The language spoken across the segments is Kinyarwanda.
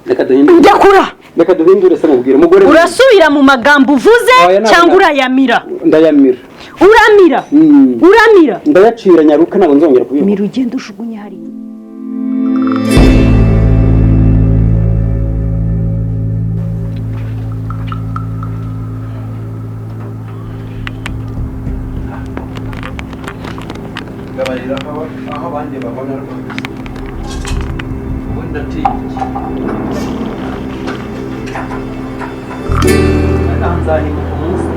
Reka duhindure. Ndakura. Reka duhindure se mubwire umugore. Urasubira mu magambo uvuze Oya, ntabwo cyangwa urayamira? Ndayamira. Uramira? Uramira? Ndayacira nyaruka, ntabwo nzongera kubivuga. Mira ugenda ujugunye hariya. Gabarira aho abandi babona rwose. Ubundi ndatinya. Nzahinguka umunsi.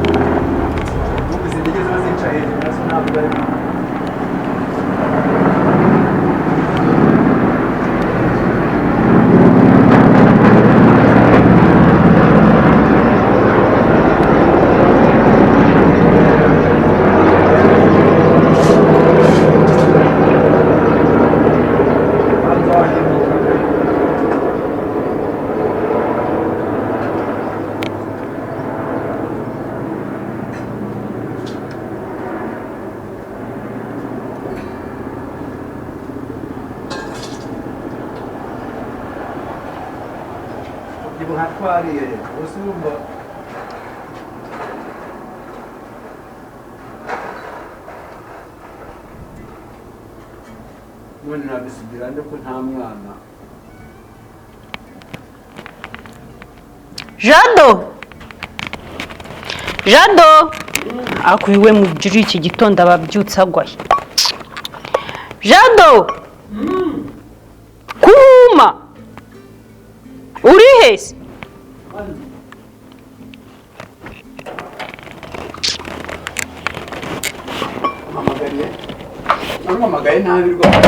Ubu izi ndege ziba zicaye hejuru nazo ntabwo ari. Nzahinguka. Kubyibuha twariye gusa urumva. None nabisigira nde ko nta mwana? Jado, Jado, akubiwe mu byuri iki gitondo ababyutse agwaye. Jado, kuma uri hese? Mpamagariye, nampamagaye nabi rwose.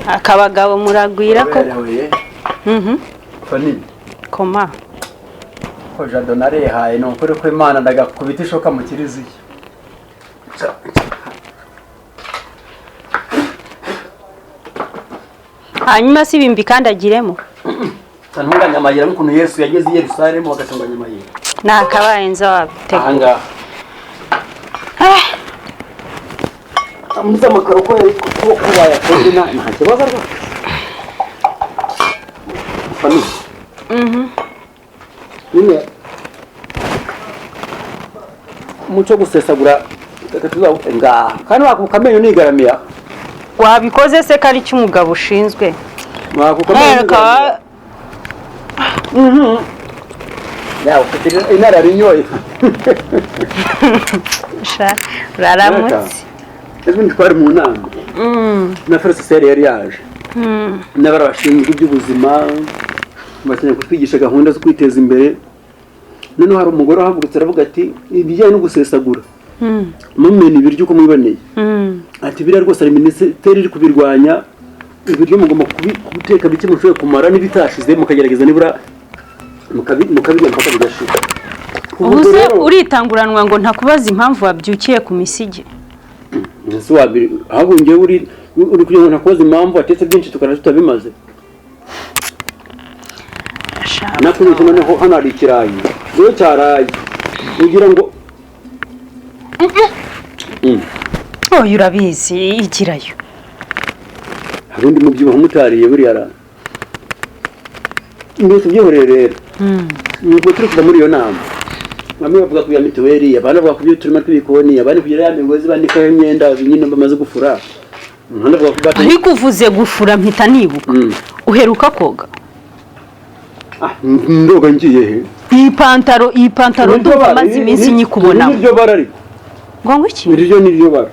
Akabagabo muragwira ko. Uberewe. Fani. Koma. Ko Jado narehaye, ni ukuri ko Imana ndagakubita ishoka mu kiriziya. Hanyuma si ibimbi kandagiremo. Ntunganya amayira nk'ukuntu Yesu yageze i Yerusalemu bagatunganya amayira. Nakabaye nza wabitegura. Ahangaha amuze amakaro ko ko bayakoze nta kibazo rwose. Fani, nyine umuco wo gusesagura reka tuzawute ngaha kandi wakuka amenyo nigaramiya. Wabikoze se ko ari cyo umugabo ushinzwe? Wakuka amenyo nigaramiya. Yawe ufite inararibonye. Sha, uraramutse. Ejo bundi twari mu nama na Felicien yari yaje n'abari bashinzwe iby'ubuzima, bakeneye kutwigisha gahunda zo kwiteza imbere. Noneho hari umugore wahagurutse aravuga ati ibijyanye no gusesagura, mumena ibiryo uko mwiboneye, ati biriya rwose hari minisiteri iri kubirwanya. Ibiryo mugomba kubiteka bike mushoboye kumara, n'ibitashize mukagerageza nibura mukabirya mpaka bigashira. Ubu se uritanguranwa ngo ntakubaza impamvu wabyukiye ku misige? Ese wabiri ahubwo njyewe uri kugira ngo ntakubaze impamvu watetse byinshi tukaba tutabimaze? Sha, Natwe noneho hano hari ikirayi rero cyaraye ugira ngo Oya, urabizi igirayo. Hari undi mubyibuho mutariye buriya ra mbese tubyihorere rero. Nuko turi kuva muri iyo nama, bamwe bavuga ku bya mituweli, abandi bavuga ku by'uturima tw'ibikoni, abandi kugira ya migozi banikaho imyenda nyine bamaze gufura, abandi bavuga ko Ariko uvuze gufura mpita nibuka. Uheruka koga? Ah, ndoga ngiye he? Iyi pantaro ndumva maze iminsi nyikubonamo. Niryo bara ariko. Ngo iki? Niryo, niryo bara.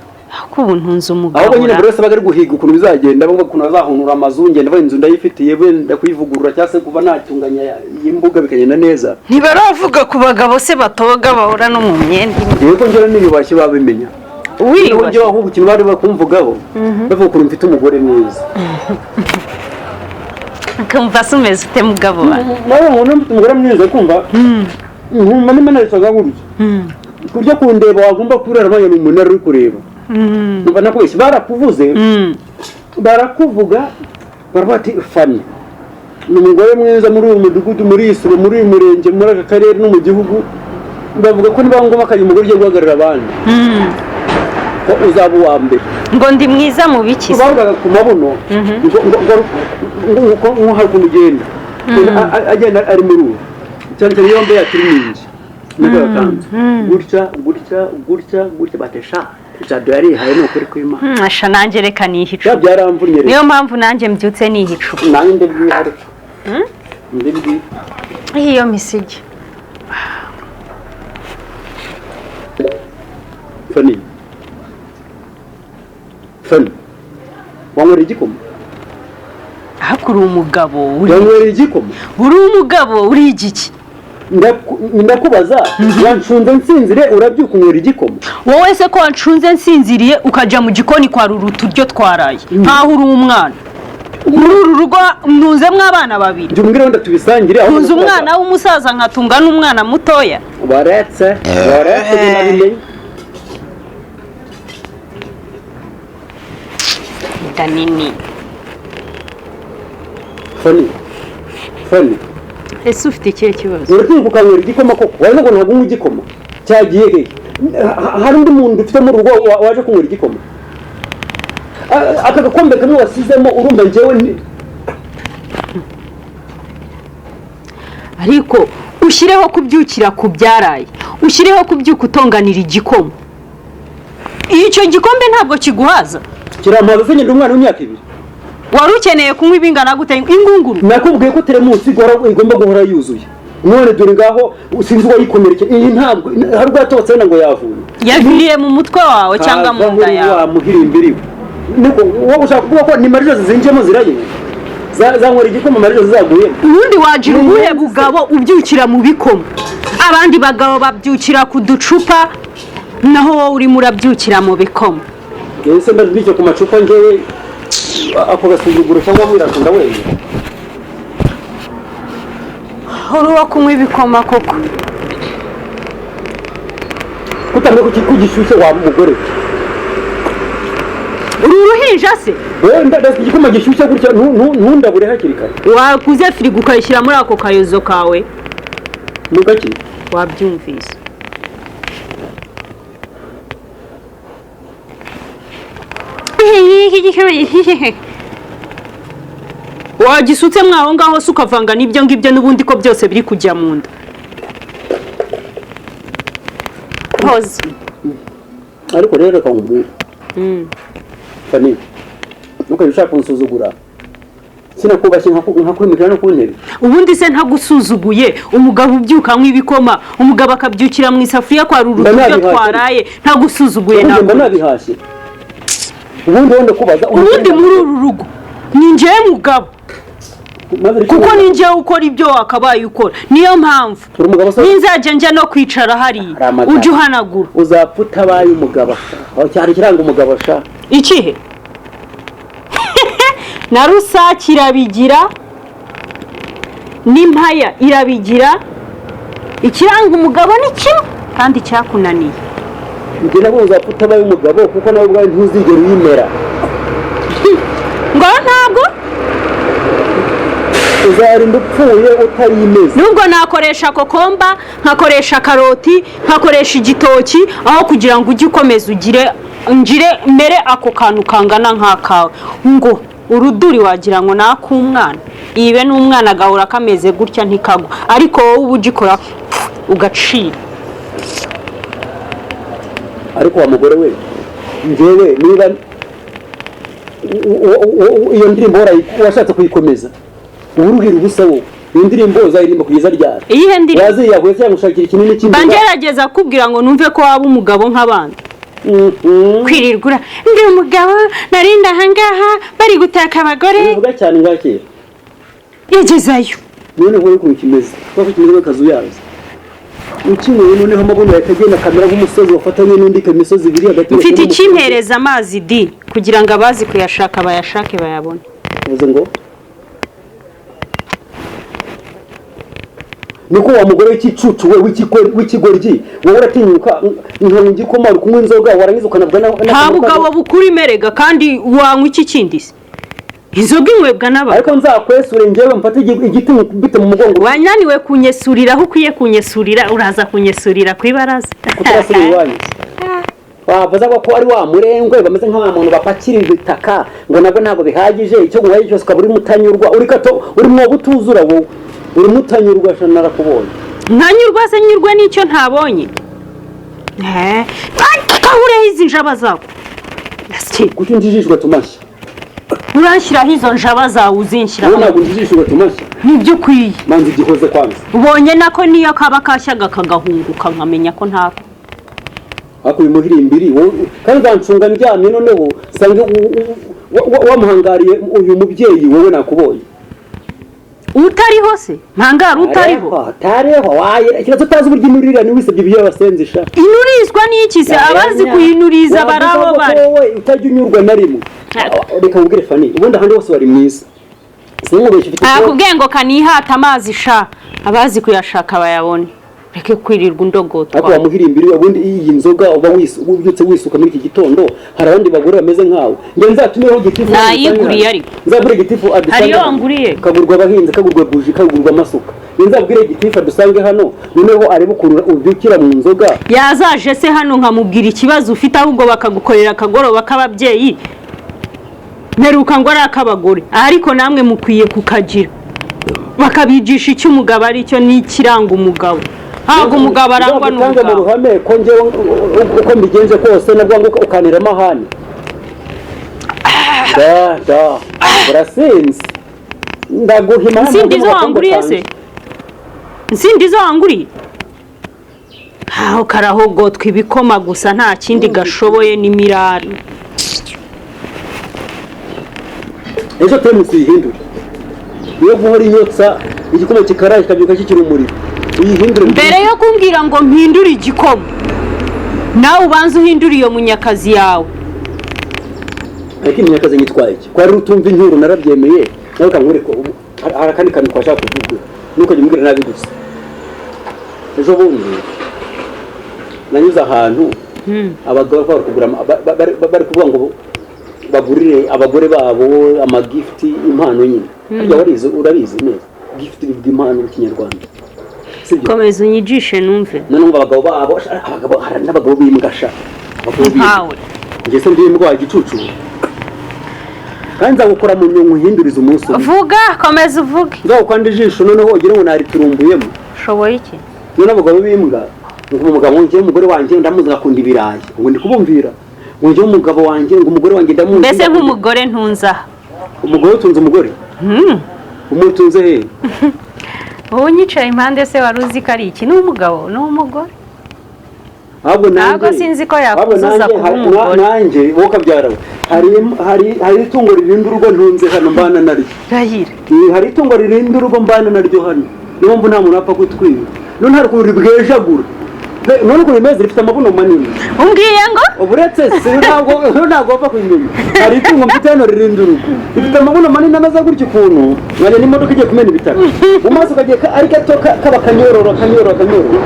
Ko ubu ntunze umugabo. Ahubwo nyine buri wese abaga ari guhiga ukuntu bizagenda, bavuga ukuntu bazahunura amazu. Ngenda bavuga inzu ndayifitiye, wenda kuyivugurura cyangwa se kuba natunganya iyi mbuga bikagenda neza. Ntibaravuga ku bagabo se batoga bahora no mu myenda imwe? Yego, njyewe niyubashye babimenya. Noneho Wiyubashye? njyewe ahubwo ikintu bari bakumvugaho, bavuga ukuntu mfite umugore mwiza. Ukumva se umeze ute, mugabo wawe? Nawe ngo mfite umugore mwiza, kumva nkumva nimba naresaga gutya kurya kundeba wagomba kurara abanya ni umunara uri kureba. Numva nakubeshye barakuvuze, barakuvuga, baravuga ati Fani ni umugore mwiza muri uyu mudugudu, muri iyi sibo, muri uyu murenge, muri aka karere no mu gihugu. Bavuga ko niba ngombwa akagira umugore ugiye guhagararira abandi, ko uzaba uwa mbere. Ngo ndi mwiza mu biki se? Bavugaga ku mabuno, ngo ngo ngo ngo ngo hari ukuntu ugenda. Agenda ari muri ubu, cyane cyane iyo wambaye ya tiriningi n'agakanzu gutya gutya gutya gutya, batesha Jado yarihaye, ni ukuri kw'Imana. Asha, nanjye reka niha Ya icupa. Byaramvunnye rero. Niyo mpamvu nanjye mbyutse niha icupa. Nanjye ndabwiha, ariko ndabwiha. Iyo misigi. Fani, Fani, wanywera igikoma? Ariko uri umugabo, uri Wanywera igikoma? Uri umugabo, uri igiki? Ndakubaza, wancunze nsinzire, urabyuka unywera igikoma. Wowe se ko wancunze nsinziriye, ukajya mu gikoni kwarura uturyo twaraye nkaho uri umwana? Muri uru rugo ntunzemo abana babiri. Jya umbwira wenda tubisangire aho. Ntunze umwana w'umusaza, nkatunga n'umwana mutoya. Baretse, baretse, nabimenye. Inda nini. Fani, Fani. Ese ufite ikihe kibazo? Uratinyuka ukanywera igikoma koko? Warangiza ngo ntabwo unywa igikoma, cyagiye hehe? Hari undi muntu ufite mu rugo waje kunywera igikoma? Aka gakombe kamwe wasizemo, urumva njyewe Ariko ushyireho kubyukira ku byaraye, ushyireho kubyuka utonganira igikoma, icyo gikombe ntabwo kiguhaza? Kirampaza se? Ngenda umwana w'imyaka 2. Wari ukeneye kunywa ibingana gute? Ingunguru? Nakubwiye ko teremusi igomba guhora yuzuye, none dore ngaho, sinzi uwayikomerekeye. Iyi ntabwo hari ubwo yatobotse wenda ngo yavuye. Yaviriye mu mutwe wawe cyangwa mu nda yawe? Wa muhirimbiri we, niko wowe ushaka kuvuga ko ni marijosi zinjiyemo zirayinywa? Zanywera igikoma marijosi zaguyemo? Ubundi wagira ubuhe bugabo ubyukira mu bikoma? Abandi bagabo babyukira ku ducupa, naho wowe urimo urabyukira mu bikoma. Ese ndabyukiye ku macupa njyewe? Ako gasuzuguro cyangwa wirasunda wenyine. Uri uwo kunywa ibikoma koko? Kutamenya ko gishyushye, wa mugore we. Uri uruhinja se? Wowe ndasa igikoma gishyushye gutya, ntundabure hakiri kare. Waguze firigo ukayishyira muri ako kayozo kawe. Nugaki. Wabyumvise. Wagisutse mwaho ngaho se, ukavanga n'ibyo ngibyo n'ubundi, ko byose biri kujya mu nda hoze. Ariko rero reka nkubwire, Fani, ntukajya ushaka kunsuzugura. Sinakubashye nkakwimikira no ku ntebe. Ubundi se ntagusuzuguye? Umugabo ubyuka anywa ibikoma, umugabo akabyukira mu isafuriya kwarura Mba uturyo nabihashye. twaraye, ntagusuzuguye? Ubundi mba Ntabwo nabihashye. Ubundi wenda kubaza. Ubundi muri uru rugo ni njyewe mugabo, kuko ni njyewe ukora ibyo wakabaye ukora. Niyo mpamvu Uri umugabo se? ninzajya njya no kwicara hariya, Hari amagara. ujye uhanagura. Uzapfa utabaye umugabo sha. Aho cyari kiranga umugabo sha. Ikihe? Na rusake irabigira, n'impaya irabigira. Ikiranga umugabo ni kimwe kandi cyakunaniye. Njye nabwo uzapfa utabaye umugabo, kuko nawe ubwawe ntuzigera uyimera. Ngo ntabwo. Uzarinda upfuye utayimeze. Nubwo nakoresha kokomba, nkakoresha karoti, nkakoresha igitoki, aho kugira ngo ujye ukomeza ugire ngire mere ako kantu kangana nk'akawe, ngo uruduri wagira ngo ni ak'umwana. Ibe n'umwana agahora kameze gutya ntikagwa, ariko wowe uba ugikora ugacira. Ariko wa mugore we, njyewe niba iyo ndirimbo washatse kuyikomeza, uba uruhira ubusa. Wowe iyo ndirimbo uzayiririmba kugeza ryari? Iyihe ndirimbo? Waziyahuye cyangwa ushakira ikinini Mba cy'imbeba? ngerageza kubwira ngo numve ko waba umugabo nk'abandi. Kwirirwa ndi umugabo, narinda ahangaha bari gutaka abagore. Bivuga cyane ngakera. Yagezayo. None wowe ukuntu kimeze, kuko kimeze nk'akazu yazo ukinyweye, noneho amabuno yakagenda kamera nk'umusozi wafatanye n'undi, imisozi ibiri hagati. Mfite ikimpereza amazi di, kugira ngo abazi kuyashaka bayashake bayabone. Uvuze ngo niko wa mugore w'ikicucu we, w'ikigoryi, wowe uratinyuka nkanywa igikoma, uri kunywa inzoga, warangiza ukanavuga Nta bugabo bukuru imerega, kandi wanywa iki kindi se? Inzoga inywebwa n'abantu. Ariko nzakwesure njyewe, mfate igiti nkubite mu mugongo. Wananiwe kunyesurira aho ukwiye kunyesurira, uraza kunyesurira ku ibaraza. Kutarasubira iwanyu. Wavuze ko ari wa murengwe, bameze nka wa muntu bapakira ibitaka, ngo nabwo ntabwo bihagije. Icyo nguhaye cyose ukaba urimo utanyurwa, uri kato, uri mwobo utuzura, wowe urimo utanyurwa sha, narakubonye. Ntanyurwa se? Nyurwe n'icyo ntabonye? Kahureho izi njaba zawe. Asyi, Kuki unjijishwa tumashya? Uranshyiraho izo njaba zawe? Wowe Uzinshyiraho? Ntabwo unjijishwa tumashya. Nibyo ukwiye. Manza igihoze kwanza. Ubonye nako niyo kaba kashyaga kagahunguka, nkamenya ko ntako. Ariko uyu muhirimbiri wowe, kandi uzancunga ndyamye, noneho usange wamuhangariye uyu mubyeyi. Wowe nakubonye. Utariho se? Mpangara utariho? Utariho waye ikibazo, utazi uburyo inurira, niwe wisabye ibyo yabasenzisha. Inurizwa n'iki se? Abazi kuyinuriza barabo bari. Wowe utajya unyurwa na rimwe. Reka nkubwire Fani, ubundi ahandi hose wari mwiza, sinkubeshye, ufite Akubwiye ngo kanihata amazi sha, abazi kuyashaka bayabone, reke kwirirwa Ariko undogotwa. Wamuhirimbiri, ubundi iyi nzoga uba ubyutse wisuka muri iki gitondo, hari abandi bagore bameze nkawe. Njye nzatumireho gitifu. Nayiguriye ariko. Nzabwire gitifu adusange Hari iyo hano. wanguriye? Kagurwa abahinzi, kagurwa buji, kagurwa amasuka. Njye nzabwire gitifu adusange hano, noneho arebe ukuntu ubyukira mu nzoga. Yazaje se hano nkamubwira ikibazo ufite, ahubwo bakagukorera akagoroba k'ababyeyi? Mperuka ngo ari ak'abagore, ariko namwe mukwiye kukagira, bakabigisha icyo umugabo ari cyo n'ikiranga umugabo. Ntabwo umugabo arangwa Nzagutange mu n'ubugabo. ruhame ko njyewe uko mbigenje kose nabwo ngo ukanira amahane da da, urasinze, ndaguhima. Nsindi izo wanguriye se? Nsindi izo wanguriye? Aho karahogotwa ibikoma gusa, nta kindi gashoboye n'imirari. Ejo temusi uyihindure, iyo guhora inyotsa igikoma kikaraye kikabyuka kikiri umuriro, uyihindure. Mbere yo kumbwira ngo mpindure igikoma, nawe ubanze uhindure iyo munyakazi yawe. Ariko imyakazi nyitwaye iki? Ko ari utumva inturo, narabyemeye. Nawe kankwereka ubu hari akandi kantu twashaka kuvuga, ntukajya umbwira nabi gusa. Ejo bundi nanyuze ahantu abagabo bari kugura bari kuvuga ngo bagurire abagore babo amagifuti, impano nyine. Harya warize, urabizi neza, gifuti bivuga impano mu Kinyarwanda, sibyo? Komeza unyigishe numve. Noneho ngo abagabo babo, abagabo, hari n'abagabo b'imbwa sha, abagabo b'imbwa. Nkawe. Njye se ndi imbwa igicucu? Kandi nzagukora mu nyungu uhinduriza umunsi umwe. Vuga, komeza uvuge. Nzagukanda ijisho noneho ugire ngo nariturumbuyemo. Ushoboye iki? None abagabo b'imbwa ngo umugabo wanjye, umugore wanjye ndamuzi, ngakunda ibirayi, ngo ndi kubumvira ngo njyewe umugabo wanjye, ngo umugore wanjye ndamuzi. Mbese nk'umugore ntunze aha. Umugore utunze umugore, umutunze he? Wowe unyicaye impande se, wari uzi ko ari iki? Ni umugabo, ni umugore. Ahubwo nanjye Ntabwo sinzi ko ahubwo yakuzuza nanjye kuba umugore. Nanjye wowe kabyara we, hari itungo ririnda urugo ntunze hano mbana naryo. Rahira. Hari itungo ririnda urugo mbana naryo hano, niyo mpamvu nta muntu wapfa kutwiba. None hari ukuntu ribwejagura. None ukuntu rimeze, rifite amabuno manini. Umbwiye ngo? Uretse se ntabwo wapfa kubimenya. Hari itungo mfite hano ririnda urugo, rifite amabuno manini ameze gutya ukuntu nkajya n'imodoka igiye kumena ibitaka mu maso, kagiye ari gato kaba kanyororo kanyororo kanyororo,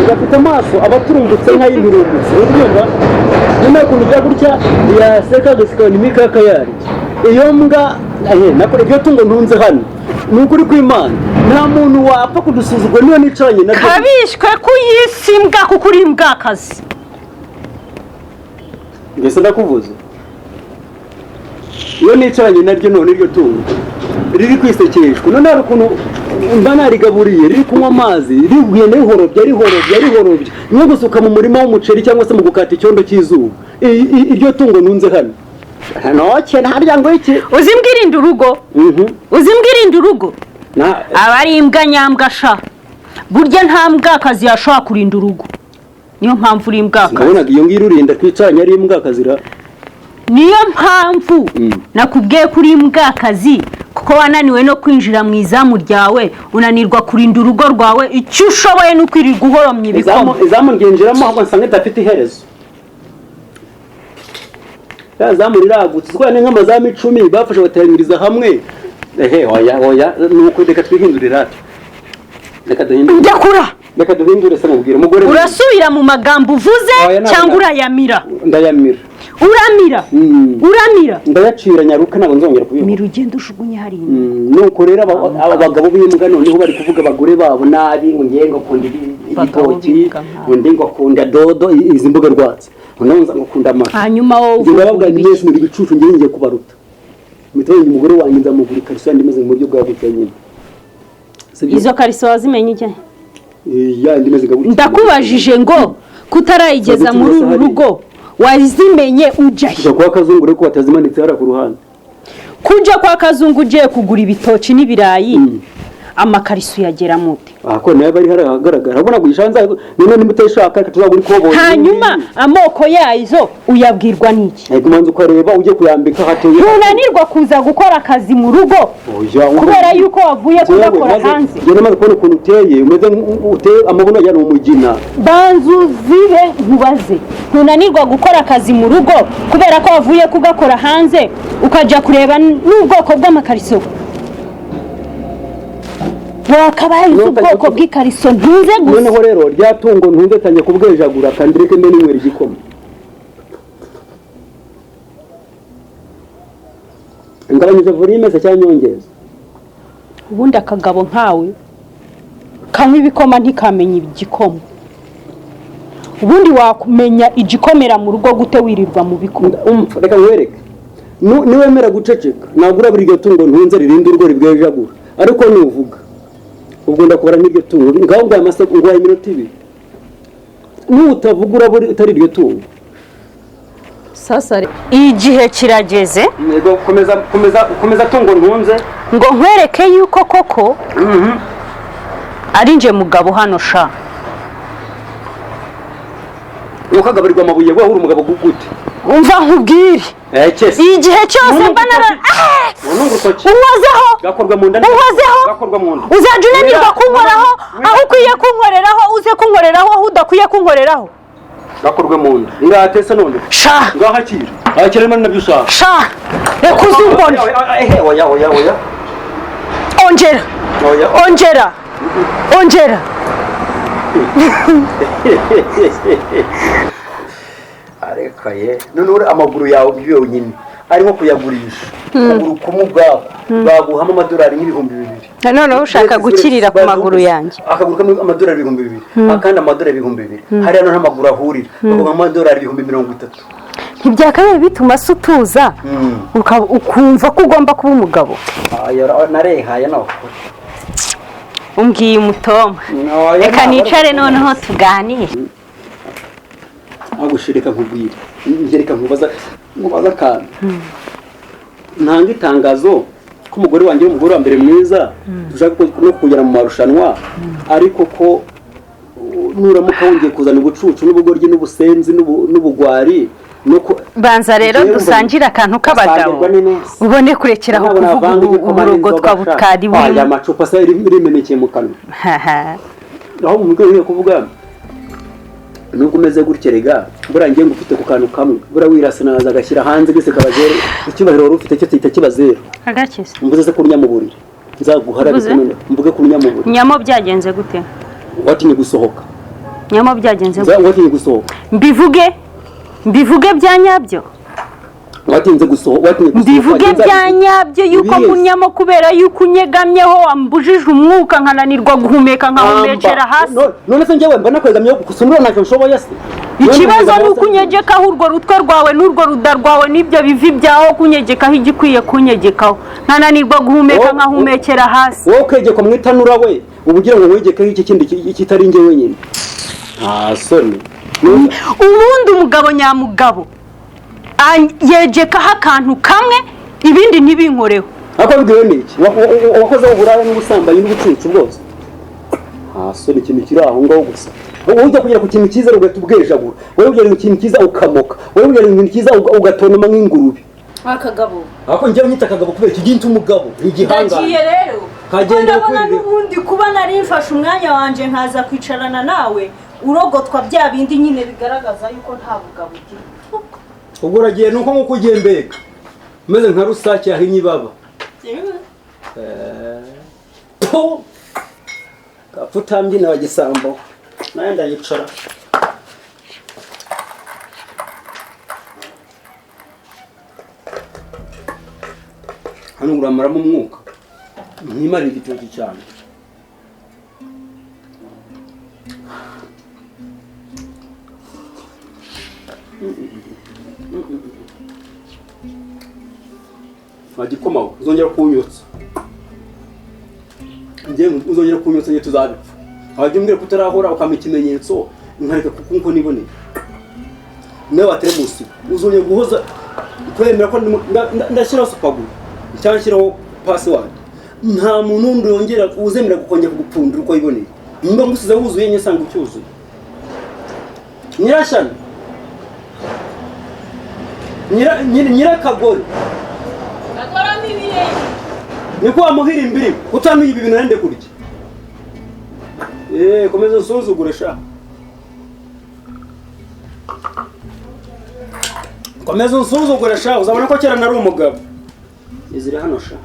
gafite amaso aba aturumbutse nk'ay'inturumbutse, urabyumva? Nyuma y'ukuntu ujya gutya yaseka agaseka, ni imikaka yaryo. Iyo mbwa nako iryo tungo ntunze hano, ni ukuri kw'Imana, nta muntu wapfa kudusuzugura niyo nicaranye naryo. Kabishwe kuyisi imbwa kuko uri imbwakazi. Mbese ndakuvuze, iyo nicaranye naryo, none iryo tungo riri kwisekeshwa, none hari ukuntu mba narigaburiye, riri kunywa amazi, rigenda rihorobya rihorobya rihorobya, nko gusuka mu murima w'umuceri cyangwa se mu gukata icyondo cy'izuba. Iryo tungo ntunze hano ntoke ntarya ngo iki. Uzi imbwa irinda urugo? Mhm. Uzi imbwa irinda urugo? Aba ari imbwa nyambwa sha. Burya nta mbwakazi yashobora kurinda urugo, niyo mpamvu uri imbwakazi. Nabonaga iyo ngiyo irurinda twicaranye ari imbwa kazira. Niyo mpamvu nakubwiye ko uri imbwakazi, kuko wananiwe no kwinjira mu izamu ryawe, unanirwa kurinda urugo rwawe. Icyo ushoboye ni ukwirirwa uhoromye ibikoma. Izamu ryinjiramo, ahubwo nsanga ridafite iherezo. Ya zamu riragutse, uziko ni nk'amazamu 10 bafashe bateranyiriza hamwe. Ehe, oya oya, nuko reka twihindure rati, reka duhindure. Ndakura. Reka duhindure se mubwire umugore. Urasubira mu magambo uvuze Oya, ntabwo cyangwa urayamira? Ndayamira. Uramira? Uramira? Ndayacira nyaruka, ntabwo nzongera kubivuga. Mira ugenda ujugunye hariya. Nuko rero aba bagabo b'imbwa noneho bari kuvuga abagore babo nabi, ngo ngiye ngo akunda Abagabo ibitoki, b'imbwa nkawe. undi ngo akunda dodo, izi mboga rwatsi. Ngo ngukunda amafi. Hanyuma wowe Njye ndababwira nti mwese muri ibicucu, njye ngiye kubaruta. Mpita wenda umugore wanjye nzamugura ikariso yandi imeze mu buryo bwa gutya nyine. Sibyo? Izo kariso wazimenye ijya? Ya yindi imeze nka gutya. Ndakubajije ngo kutarayigeza muri uru rugo wazimenye ujya he? Kujya kwa Kazungu rero ko batazimanitse hariya ku ruhande. Kujya kwa Kazungu ugiye kugura ibitoki n'ibirayi, amakariso uyageramo ute? Aha ko nayo bari hariya ahagaragara, ubona guhisha nza none nimba utayishaka reka tuzagura ikoboyi. Hanyuma amoko yazo uyabwirwa n'iki? Yego, umanza ukareba ujye kuyambika hateye. Ntunanirwa kuza gukora akazi mu rugo Oya, kubera yuko wavuye Jewe, kugakora hanze. Njye namaze kubona ukuntu uteye, umeze uteye amabuno ajyana mu mugina. Banza uzibe nkubaze, ntunanirwa gukora akazi mu rugo kubera ko wavuye kugakora hanze, ukajya kureba n'ubwoko bw'amakariso? Wakabaye uzi ubwoko bw'ikariso ntunze gusa. Noneho rero rya tungo ntunze tangiye kubwejagura, kandi reke mbe ninywera igikoma. Ngabanyije volume se cyangwa nyongeza? Ubundi akagabo nkawe kanywa ibikoma ntikamenya igikoma. Ubundi wakumenya igikomera mu rugo gute wirirwa mu bikoma? Umva, reka nkwereke. Niwemera guceceka ntabwo urabura iryo tungo ntunze ririnda urugo ribwejagura, ariko nuvuga ubwo ndakubara n'iryo tungo. Ngaho nguhaye amasegonda, nguhaye iminota 2, nutavuga urabura utari iryo tungo. Sasa igihe kirageze. Yego, komeza komeza komeza tungo ntunze. Ngo nkwereke yuko koko ari nje mugabo hano sha. Ukagaburirwa amabuye wowe uri umugabo gute? Umva nkubwire. Ekese. Igihe cyose mba nara Unungurutoki. Unkozeho. Gakorwa mu nda. Unkozeho. Gakorwa mu nda. Uzajya unanirwa kunkoraho aho ukwiye kunkoreraho, uze kunkoreraho aho udakwiye kunkoreraho. Gakorwe mu nda. Ngatese none. Sha. Ngahakira. Hakira imana nabyo ushaka. Sha. Reka uzumbone. Ehe, oya oya oya. Ongera. Oya. Ongera. Ongera. Areka ye. None uri amaguru yawe yonyine arimo kuyagurisha. Ukuguru kumwe ubwako baguhamo amadolari nk'ibihumbi 2000. Noneho ushaka gukirira ku maguru yanjye. Akaguru kamwe amadolari 2000, akandi amadolari 2000. Hariya noneho amaguru ahurira baguha amadolari 30,000. Ntibyakabaye bituma se utuza ukumva ko ugomba kuba umugabo? Narehaye nawe. Umbwiye umutoma. Reka nicare noneho tuganire. Agushireka nkubwire, ngereka nkubaza akantu. Ntanga itangazo ko umugore wanjye ari umugore wa mbere mwiza, dushaka no kugera mu marushanwa, ariko ko nuramuka wongeye kuzana ubucucu n'ubugoryi n'ubusenzi n'ubugwari. Banza rero dusangire akantu k'abagabo ubone kurekeraho kuvuga uburogo twabutwari burimo. Aya macupa se rimenekeye mu kanwa. Aho umugore uri kuvuga nubwo umeze gutya rega, buriya ngiye ngufite ku kantu kamwe, buriya wirasa naza agashyira hanze byose kaba zero, icyubahiro wari ufite cyo gihita kiba zero. Agakiza. Mvuze se kurunya mu buriri. Nzaguharabika none mvuge kurunya mu buriri. Nyamo byagenze gute? Watinye gusohoka. Nyamo byagenze gute? Watinye gusohoka. Mbivuge? Mbivuge bya nyabyo? Watinze gusohoka, watinye gusohoka. Mbivuge bya nyabyo yuko nkunyamo kubera yuko unyegamyeho wambujije umwuka nkananirwa guhumeka nkahumekera hasi. None se njyewe mba nakwegamyeho gusa ntacyo nshoboye se? Ikibazo ni uko unyegekaho urwo rutwe rwawe n'urwo ruda rwawe n'ibyo bivi byaho, kunyegekaho igikwiye kunyegekaho nkananirwa guhumeka nkahumekera hasi. Wowe ukegekwa mu itanura we uba ugira ngo wegekeho iki kindi kitari njye wenyine. Nta soni. Ubundi umugabo nyamugabo yegekaho akantu kamwe ibindi ntibinkoreho. Ariko bibwiwe n'iki? Wakoze uburaya n'ubusambanyi n'ubucucu bwose. Nta soni, ikintu kiri aho ngaho gusa. Wowe ujya kugera ku kintu cyiza ugahita ubwejagura, wowe ugera ku kintu cyiza ukamoka, wowe ugera ku kintu cyiza ugatonoma nk'ingurube. Akagabo. Ariko njyewe nyita akagabo kubera iki gintu umugabo igihangane. Ndagiye rero. Kagenda ndabona n'ubundi kuba nari mfashe umwanya wanje nkaza kwicarana nawe urogotwa bya bindi nyine bigaragaza yuko nta bugabo ugira. Ubwo uragiye nuko nkuko ugiye mbega umeze nka rusake yahinye ibaba. Gapfa utambyina wa gisambo. Nawe ndayicara. Hano uramaramo umwuka ntimarire igitoki cyane. Nta gikoma we, uzongera kunyotsa. Njye uzongera kunyotsa, njye tuzabipfa. Wajya umbwira ko utarahora, ukampa ikimenyetso, nkareka kuko niboneye. Nawe wateremusi uzongera guhoza kwemera ko ndashyiraho super glue cyangwa nshyiraho password, nta muntu wundi yongera uzemera kukongera kugupfundura uko yiboneye. Nimba ngusize wuzuye, nyine usanga ucyuzuye. Nyirashyano, nyirakagore. Agoramo ibirenge. Niko wamuhira imbiri utamenye ibi bintu nende kurya. Komeza unsuzugure sha, komeza unsuzugure sha, uzabona ko kera nari umugabo. Iziri hano sha.